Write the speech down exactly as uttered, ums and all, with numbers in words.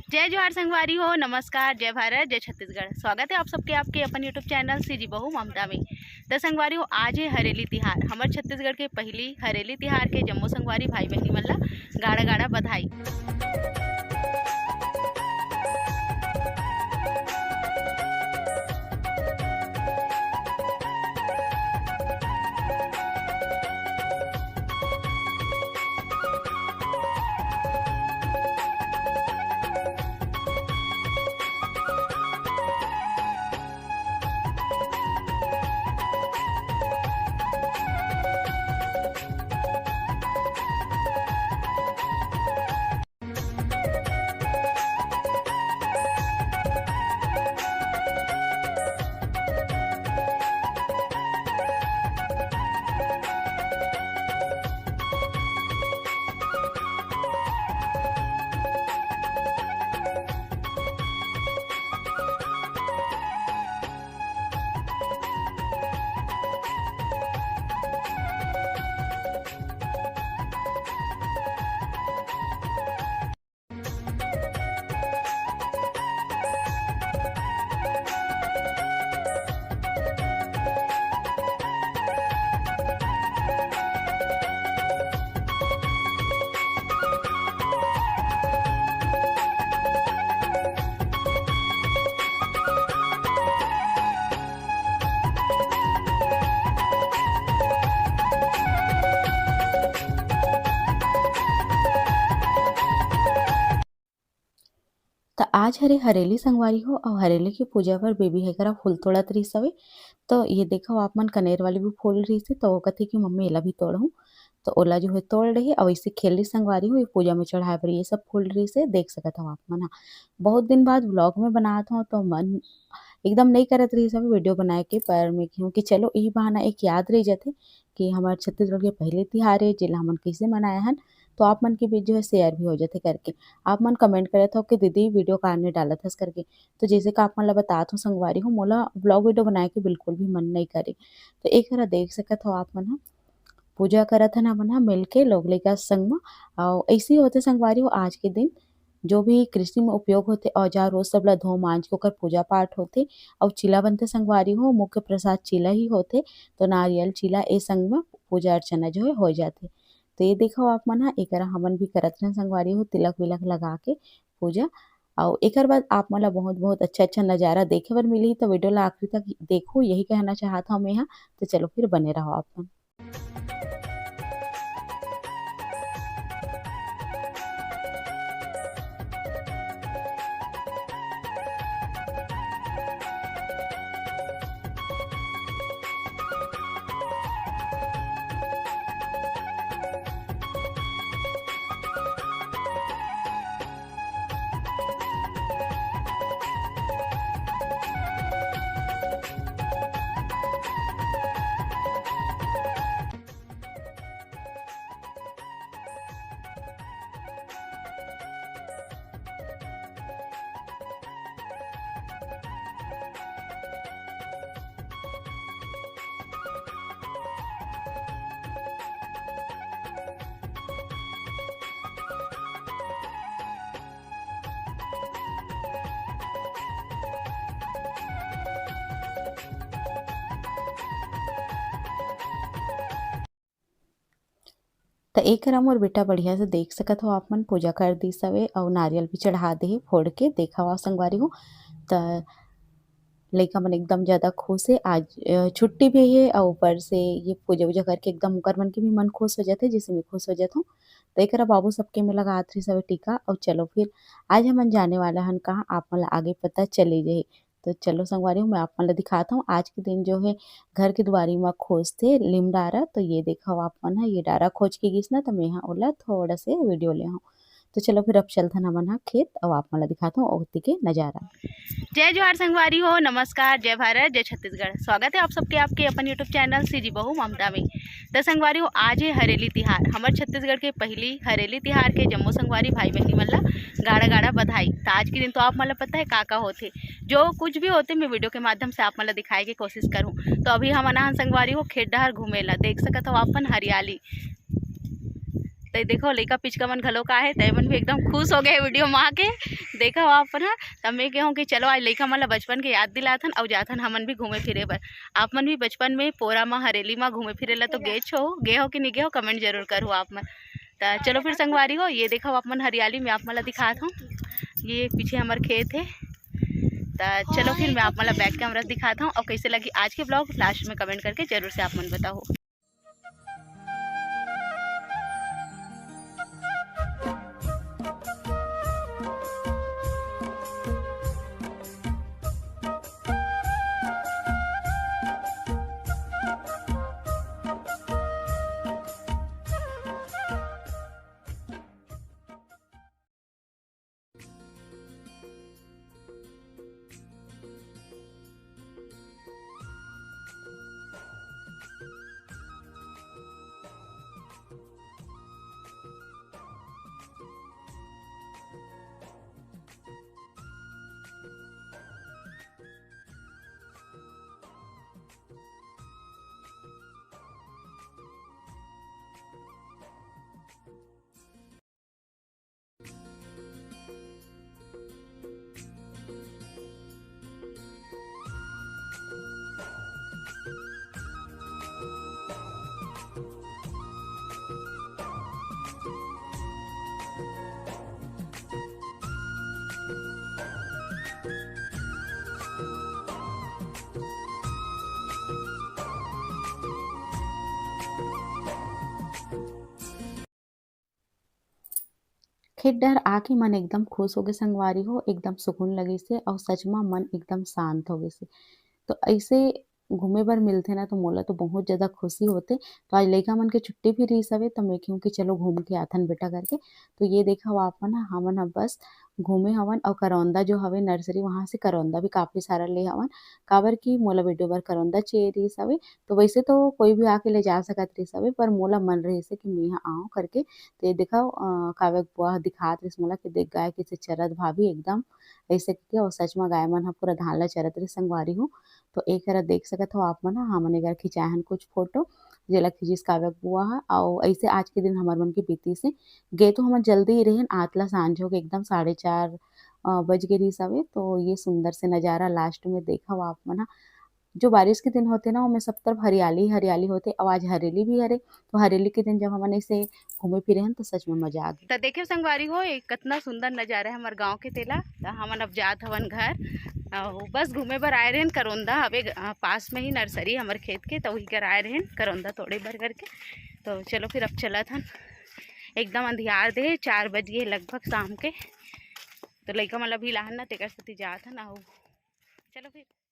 जय जोहार संगवारी हो, नमस्कार, जय भारत, जय छत्तीसगढ़। स्वागत है आप सबके आपके अपन YouTube चैनल सीजी बहू ममता में। त संगवारी हो, आज है हरेली तिहार, हमर छत्तीसगढ़ के पहली हरेली तिहार के जम्मो संगवारी भाई बहिनी मन ला गाड़ा गाड़ा बधाई। त आज हरे हरेली संगवारी हो, अउ हरेली के पूजा बर बेबी हे करा फूल तोड़त रहिस हवे। तो ये देखो आप मन, कनेर वाली भी फूल रहिस हे, तो वो कथे कि मम्मी एला भी तोड़हूँ। तो ओला जो है तोड़ रही, अउ इसे खेल रही संगवारी हो, ये पूजा में चढ़ाए बर ये सब फूल रहिस हे, देख सकत हो आप मन हा। बहुत दिन बाद व्लॉग में बनात हो, तो मन एकदम नहीं करत रहिस हवे वीडियो बनाए के, पर मैं कहूँ कि चलो, यही बहाना एक याद रह जाथे कि हमारे छत्तीसगढ़ के पहले तिहार है, जेला हमन कैसे मनाए हन, तो आप मन के बीच जो है शेयर भी हो जाथे करके। आप मन कमेंट करत हो कि दीदी वीडियो काहे नहीं डालत हस करके। तो जैसे कि आप मन ला बतात हो संगवारी हो, मोला व्लॉग वीडियो बनाए के बिल्कुल भी मन नहीं करे। तो एक तरह देख सकत हो आप मन ह, पूजा करत हन हमन ह मिलके लोग लइका संग म। अउ ऐसे ही होथे संगवारी हो, आज के दिन जो भी कृषि में उपयोग होथे औजार, वो सब ला धो मांज के ओकर पूजा पाठ होथे। अउ चीला बनथे संगवारी हो, मुख्य प्रसाद चीला ही होथे। तो नारियल चीला ए संग म पूजा अर्चना जो है हो जाथे। तो ये देखो आप मन ह, एकरा हमन भी करत रहन संगवारी हो, तिलक विलक लगा के पूजा। अउ एकर बाद आप मन ला बहुत बहुत अच्छा अच्छा नजारा देखे बर मिलही, तो वीडियो ला आखिरी तक देखो, यही कहना चाहत हूँ मैं ह। तो चलो फिर बने रहो आप मन। त एकरा मोर बेटा बढ़िया से देख सकत हो आप मन, पूजा कर दिस हवे अउ नारियल भी चढ़ा दे हे फोड़ के। देखा हुआ संगवारी हो, त लइका मन एकदम ज्यादा खुश हे। आज, अ, छुट्टी भी हे अउ ऊपर से ये पूजा वूजा करके एकदम ओकर मन के भी मन खुश हो जाथे, जैसे मैं खुश हो जाथों। त एकरा बाबू सबके में लगात रहिस हवे टीका। अउ चलो फिर आज हमन जाने वाला हन कहाँ, आप मन ला आगे पता चले जाही। तो चलो संगवारी हो, मैं आप मन ला दिखात हूँ। आज के दिन जो है घर के दुआरी म खोजथे लीम डारा। तो ये देखो आप मन ह, ये डारा खोज के गिस ना, तो मैं ह ओला थोड़ा से वीडियो ले हूँ। तो चलो फिर अब चलथन हमन ह खेत, अउ आप मन ला दिखात हूँ ओती के नजारा। जय जोहार संगवारी हो, नमस्कार, जय भारत, जय छत्तीसगढ़। स्वागत है आप सबके आपके अपन YouTube चैनल सीजी बहू ममता में। त संगवारी हो, आज है हरेली तिहार, हमर छत्तीसगढ़ के पहली हरेली तिहार के जम्मो संगवारी भाई बहिनी मन ला गाड़ा गाड़ा बधाई। त आज के दिन तो आप मन ला पता है का का होथे, जो कुछ भी होथे मैं वीडियो के माध्यम से आप मन ला दिखाए के कोशिश करूँ। तो अभी हमन आहन संगवारी हो खेत डहर घूमे ला, देख सकत हो अपन हरियाली। त देखो लइका पिचका मन घलो का है, त मन भी एकदम खुश हो गए वीडियो में आके। देखा हो आप मन ह, तब मैं कहूँ कि चलो आज लइका मन ला बचपन के याद दिलाथन अउ जाथन हमन भी घूमे फिरे बर। आप मन भी बचपन में पोरा म, हरेली म घूमे फिरे ला तो गे छो, गे हो कि नहीं गे हो, कमेंट जरूर करो आप मन। त चलो फिर संगवारी हो, ये देखो आप मन हरियाली में आप मन ला दिखात हूँ, ये पीछे हमर खेत है। त चलो फिर मैं आप मन ला बैक कैमरा से दिखात हूँ अउ कैसे लगी आज के ब्लॉग, लास्ट में कमेंट करके जरूर से आप मन बताओ। खेत डहर आके मन एकदम खुश होगे संगवारी हो, एकदम सुकून लगिस हे अउ सच म मन एकदम शांत हो गिस हे। तो ऐसे घूमे बर मिलथे ना, तो मोला तो बहुत ज़्यादा खुशी होथे। तो आज लइका मन के छुट्टी भी रहिस हवे, तो मैं कहूँ कि चलो घूम के आथन बेटा करके। तो ये देखव आप मन ह, हमन ह बस घूमे हवन अउ करौंदा जो हवे नर्सरी, वहाँ से करौंदा भी काफ़ी सारा ले हवन, काबर कि मोला वीडियो बर करौंदा चाहिए रहिस हवे। तो वैसे तो कोई भी आके ले जा सकत रहिस हवे, पर मोला मन रहिस हे कि मैं ह आऊँ करके। तो ये देखव, अ, काव्य के बुआ ह दिखात रहिस मोला कि देख गाय कइसे चरत भाभी एकदम ऐसे करके, अउ सच म गाय मन ह पूरा धान ला चरत रहिस संगवारी हो। तो एक हरा देख सकत हव आप मन ह, हमन एकर खिंचाए हन कुछ फोटो, जेला खींचिस काव्य के बुआ ह। अउ ऐसे आज के दिन हमर मन के बीतिस हे। गे तो हमन जल्दी ही रहेन, आत ला सांझ हो के एकदम साढ़े चार, अ, बज गे रहिस हवे। तो ये सुंदर से नजारा लास्ट में देखव आप मन ह। जो बारिश के दिन होथे ना, ओमे सब तरफ हरियाली ही हरियाली होथे। अउ आज हरेली भी हरे, तो हरेली के दिन जब हमन ऐसे घूमे फिरे हन, तो सच में मजा आ गे। त देखे संगवारी हो, ये कतना सुंदर नजारा है हमर गांव के तेला। त हमन अब जात हवन घर। अउ बस घूमे बर आए रहेन, करौंदा हवे ग-, अ, पास में ही नर्सरी हमर खेत के, त वही कर आए रहेन करौंदा तोड़े बर करके। तो चलो फिर अब चलत हन, एकदम अंधियार दे, चार बज गे लगभग शाम के। तो लइका मन ला भी लाहन ना, तेकर सेती जात हन। अउ चलो फिर।